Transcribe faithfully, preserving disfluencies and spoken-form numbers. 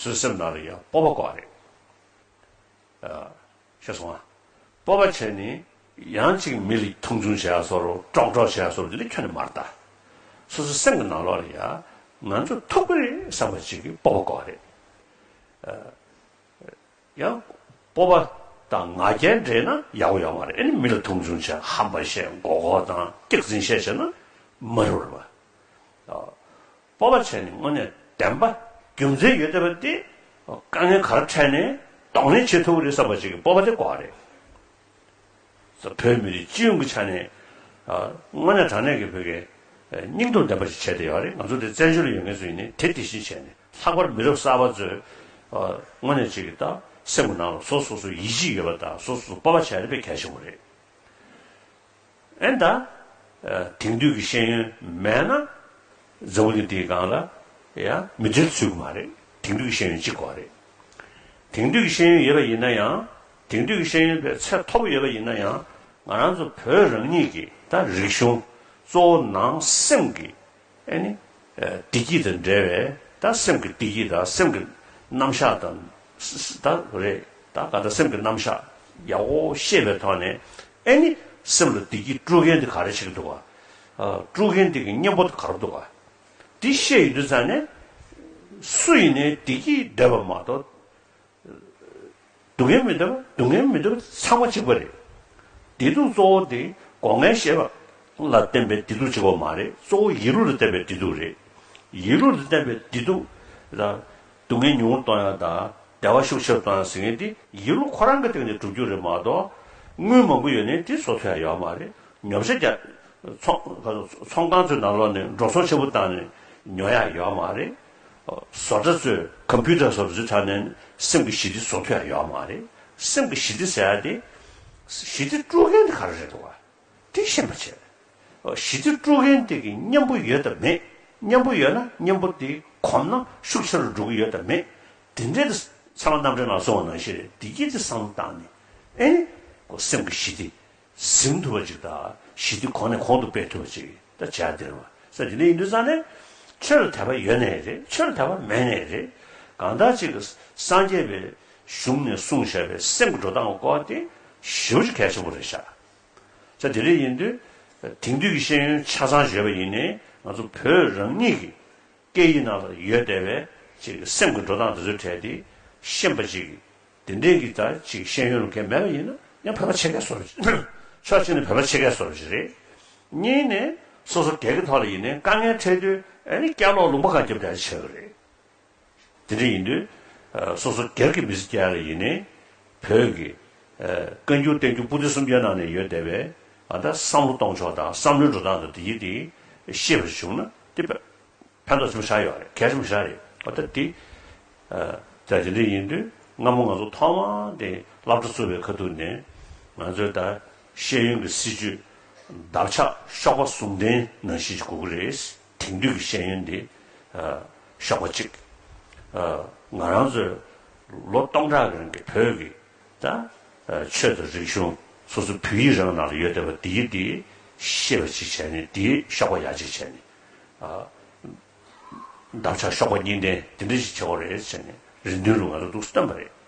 སོ་སོའི་སེམས་ནང་ལ་ཡང་སྤོབས་པ་དགོས་རེད། ཨ། ཤེས་སོང་ཨ། སྤོབས་པ་བྱས་ནས་ཡང་ཅིག་མི་ལ་མཐོང་ཆུང་བྱས་བཟོ་འདྲ་ཀྲོག་ཀྲོག་བྱས་བཟོ་འདྲ་དེ་ནི་ཁྱོན་ནས་མ་རེད་ད། སོ་སོའི་སེམས་ཀྱི་ནང་ལོགས་ལ་ཡང་ང་ཚོ་ཐུབ་ཀྱི་རེད་བསམ་པ་ཅིག་གི་སྤོབས་པ་དགོས་རེད། ཡང་སྤོབས་པ་དང་ང་རྒྱལ་འདྲེས་ན་ཡག་པོ་ཡོད་མ་རེད། ཨ་ནི་མི་ལ་མཐོང་ཆུང་བྱས་ཧམ་པ་བཤད་མགོ་སྐོར་དང་སྐྱག་རྫུན་བཤད་བྱས་ན་མ་རུང་རེད་པ། སྤོབས་པ་བྱས་ནས་དངོས་གནས་བདེན་པ་རྒྱུ་མཚན་ཡོད་བསྡད་པ་དེ་དཀའ་ངལ་ག་རེ་འཕྲད་ནས་གདོང་ལེན་བྱེད་ཐུབ་ཀྱི་རེད་བསམ་པ་ཅིག་གི་སྤོབས་པ་དེ་དགོས་རེད། བོད་མི་རིགས་སྤྱི་ཡོངས་ཀྱི་ཆ་ནས་དངོས་གནས་དྲང་གནས་ཀྱི་བོད་ཀྱི་སྙིང་སྟོབས་ལྡན་པ་ཞིག་བྱས་བསྡད་ཡོད་རེད། ང་ཚོ་དེ་བཙན་བྱོལ་ལ་ཡོད་མཁན་ཚོ་ཡིན་ནའི་དེ་དེ་བཞིན་བྱས་ནས་ལྷག་པར་མི་རབས་གསར་པ་ཚོས་དངོས་གནས་ཅིག་གི་ད་སེམས་ཀྱི་ནང་ལ་སོ་སོ་སོ་ཡིད་ཆེས་ཡོད་པ་དང་སོ་སོ་སྤོབས་པ་བྱས་ན་དཔེ་གལ་ཆེན་པོ་རེད། ཨེ་ད། དེང་དུས་ཀྱི་ཤེས་ཡོན་མེད་ན། འཛམ་བུ་གླིང་འདིའི་སྒང་ལ་ཡང་མི་འབྲེལ་ཚུད་ཀྱི་མ་རེད། དེང་དུས་ཀྱི་ཤེས་ཡོན་གཅིག་དགོས་རེད། དེང་དུས་ཀྱི་ཤེས་ཡོན་ཡོད་པ་ཡིན་ན་ཡང་། དེང་དུས་ཀྱི་ཤེས་ཡོན་དཔེ་ཚད་མཐོ་པོ་ཡོད་པ་ཡིན་ན་ཡང་། ང་རང་ཚོ་བོད་རང་ཉིད་ཀྱི་ད་རིག་གཞུང་གཙོ་བོ་ནང་སེམས་ཀྱི་ཨེ་ནི། བདེ་སྐྱིད་དང་འབྲེལ་བའི་ད་སེམས་ཀྱི་བདེ་སྐྱིད་དང་སེམས་ཀྱི་རྣམ་གཞག་དང་། ད་རེད་ད་ག་ད་སེམས་ཀྱི་རྣམ་གཞག་ཡག་པོ་ཤེས་པའི་ཐོག་ནས་ཨེ་ནི་སེམས་ལ་བདེ་སྐྱིད་སྤྲོད་མཁན་དེ་ག་རེ་བྱེད་ཀྱི་འདུག་ག། སྤྲོད་མཁན་དེ་གི་གཉེན་པོ་དེ་ག་རེ་འདུག་ག། དེ་ཤེས་ཡོང་དུས་ཙང་ནས་སུ་ཡིན་ནའི་བདེ་སྐྱིད་འདོད་པ་མ་གཏོགས། སྡུག་བསྔལ་མི་འདོད་པ། སྡུག་བསྔལ་མི་འདོད་པ་ཚང་མ་གཅིག་པ་རེད། བདེ་སྡུག་གཙོ་བོ་དེ་སྒོ་ལྔའི་ཤེས་པ་ལ་བརྟེན་པའི་བདེ་སྡུག་གཅིག་པ་མ་རེད། གཙོ་བོ་ཡིད་བློ་ལ་བརྟེན་པའི་བདེ་སྡུག་རེད། ཡིད་བློ་ལ་བརྟེན་པའི་བདེ་སྡུག་ལ་སྡུག་བསྔལ་ཉུང་རུ་གཏོང་ཡག་དང་བདེ་བ་ཤུགས་ཆེ་རུ་གཏོང་ཡག་ཟེར་མཁན་དེ་ཡིད་བློ་ཁོ་རང་གི་སྟེང་ནས་སྒྲུབ་རྒྱུ་རེད་མ་གཏོགས། དངུལ་མང་པོ་ཡོད་ནའི་དེ་བཟོ་ཐུབ་ཡག་ཡོད་མ་རེད། ཉོ་ཆ་རྒྱག་ཚོང་ཚོང་ཁང་ཚོའི་ནང་ལོགས་ནས་འགྲོ་སོང་ཆེན་པོ་བཏང་ནས་ཉོ་ཡག་ཡོད་མ་རེད། བཟོ་གྲྭ་ཚོས་ཀམ་པུ་ཊར་བཟོ་འདྲ་ཚོའི་ཐོག་ནས་སེམས་ཀྱི་ཞི་བདེ་བཟོ་ཐུབ་ཡག་ཡོད་མ་རེད། སེམས་ཀྱི་ཞི་བདེ་ཟེར་ཡག་དེ། ཞི་བདེ་སྤྲོད་མཁན་དེ་ག་རེ་རེད་འདུག་ག། དེ་ཤེས་པ་བྱས། ཞི་བདེ་སྤྲོད་མཁན་དེ་གི་གཉེན་པོ་ཡོད་དམ་མེད། གཉེན་པོ་ཡོད་ན་གཉེན་པོ་དེ་གོམས་ན་ཤུགས་ཆེ་རུ་འགྲོ་གི་ཡོད་དམ་མེད། དེ་འདྲའི་དེ་ཚད་མ་རྣམ་འགྲེལ་ནང་གསུངས་པ་ནང་བཞིན་རེད། བདེ་སྐྱིད་དེ་བསམ་བློ་བཏང་ནས་ཨེ་ནི་སེམས་ཀྱི་ཞི་བདེ། ཟིན་ཐུབ་པ་ཅིག་དང་ཞི་བདེ་གོང་ནས་གོང་དུ་སྤེལ་ཐུབ་པ་ཅིག་ད་བྱ་དེ་རེད་བ། ས་དེ་འདྲ་ཡིན་དུས་ཙང་ནས་ཆོས་ལ་དད་པ་ཡོད་ནའི་རེད། ཆོས་ལ་དད་པ་མེད་ནའི་རེད། གང་ལྟར་ཅིག་གི་སངས་རྒྱས་པའི་གཞུང་ནས་གསུངས་བཞག་པའི་སེམས་ཀྱི་འགྲོ་སྟངས་ཀྱི་སྐོར་དེ་ཞེ་པོ་ཅིག་གལ་ཆེན་པོ་རེད་ཤག། ས་དེ་འདྲ་ཡིན་དུས་དེང་དུས་ཀྱི་ཤེས་ཡོན་ཆ་ཚང་ཡོད་པ་ཡིན་ནའི་ང་ཚོ་བོད་རང་ཉིད་ཀྱི་སྐད་ཡིག་ནང་ལ་ཡོད་བསྡད་པའི་ཅིག་སེམས་ཀྱི་འགྲོ་སྟངས་དེ་ཚོའི་གྲས་དེ་ཤེས་པ་ཅིག་དེ་འདྲའི་གི་ད་ཅིག་ཤེས་ཡོན་རུ་མཁན་མེད་པ་ཡིན་ན་ཡང་བོད་པ་ཕྱེད་ཀའི་བཟོ་འདྲ་ཅིག་ཕྱོགས་གཅིག་ནས་བོད་པ་ཕྱེད་ཀའི་བཟོ་འདྲ་ཅིག་རེད། གཉིས་ནས་སོ་སོ་སྒེར་གྱི་ཐོག་ལ་ཡིན་ནའི་དཀའ་ངལ་འཕྲད་དུས་ཨ་ནི་སྐྱག་ལོག་ལུང་པ་གང་རྒྱབ་བསྡད་ཆགས་ཀྱི་རེད། དེ་འདྲ་ཡིན་དུས་སོ་སོ་སྒེར་གྱི་མི་ཚེ་སྐྱེལ་ཡག་ལ་ཡིན་ནའི་བོད་ཀྱི་བཀའ་འགྱུར་བསྟན་འགྱུར་པོ་ཏི་སུམ་བརྒྱའི་ནང་ནས་ཡོད་བསྡད་པའི་ཨ་ད་བསམ་བློ་གཏོང་ཕྱོགས་དང་བསམ་བློའི་འགྲོ་སྟངས་དང་དེ་ཡིན་དེ་ཤེས་པ་བྱུང་ན་དེ་ཕན་ཐོགས་ཆེན་པོ་ཆགས་ཡོད་རེད། གལ་ཆེན་པོ་ཆགས་རེད། འོ་ད་དེ། ད་དེ་འདྲ་ཡིན་དུས་སྔ་མོ་ང་ཚོ་ཐོག་མ་དེ་སློབ་གྲྭ་བཙུགས་པའི་ཁ་ཐུག་ནས་ང་ཚོའི་ད་ཤེས་ཡོན་གྱི་སྲིད་བྱུས་འདབ་ཆགས་གཤོག་པ་ཟུང་ལྡན་ནང་བཞིན་ཞིག་དགོས་ཀྱི་རེད། དེང་དུས་ཀྱི་ཤེས་ཡོན་འདི་གཤོག་པ་གཅིག་ང་རང་ཚོའི་ལོ་སྟོང་ཕྲག་གི་རིང་གི་བོད་ཀྱི་ད་ཆོས་དང་རིག་གཞུང་སོ་སོའི་བོད་ཡིག་རང་ནང་ལ་ཡོད་བསྡད་པ་འདི་འདི་ཤེས་པ་ཅིག་བྱས་ནས་འདི་གཤོག་པ་ཡག་ཅིག་བྱས་ནས། འདབ་ཆགས་གཤོག་པ་གཉིས་ལྡན་དེ་འདྲ་ཞིག་བྱེད་དགོས་རེད་ཟེར་ནས་རེ་འདུན་རུ་ང་ཚོ་འདུག་སྟོན་པ་རེད།